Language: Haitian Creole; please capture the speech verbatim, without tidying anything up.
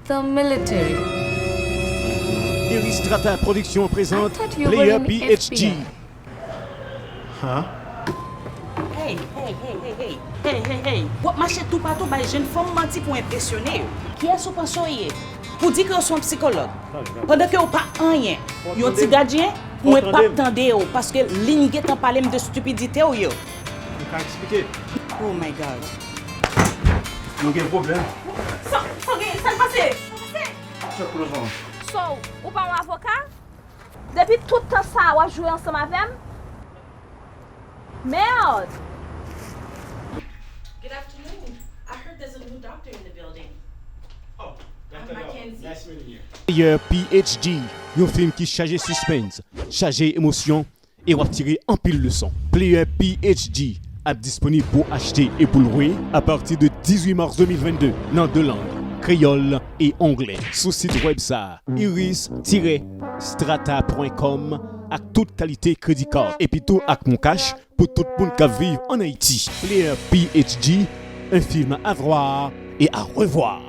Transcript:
The military. Iris Strata Production I présente thought you were Player in P H D. F B I. Huh? Hey, hey, hey, hey, hey, hey, hey, hey. W ap mache toupatou bay jenn fanm manti pou enpresyone yo. Kiyès ou panse w ye? Pou di ke w se yon psikològ. Pandan ke w pa anyen. Yon ti gadyen, mwen p ap tande w paske li n gentan pale m de stipidite w yo. Ou ka eksplike? Oh my God. Nou gen pwoblèm. Sa, sa gen, sa k pase? Sa k pase? Chèk pou nou. So, ou pa yon avoka? Depi tout tan sa a, w ap jwe ansanm avè m? Merde! Good afternoon. I heard there's a new doctor in the building. Oh, I'm Mackenzie. Nice meeting you. Player P H D, yon fim ki chaje suspense, chaje emosyon, e w ap tire anpil leson. Player P H D ap disponib pou achte e pou lwe apati de dizuit mas de mil vennde nan de lang, kreyòl e anglè, sou sit wèb sa a, iris tiret strata pwen kòm, ak tout kalite kredi card, epi tou ak MonCash pou tout moun k ap viv ann Ayiti. Player P H D, un film à voir et à revoir.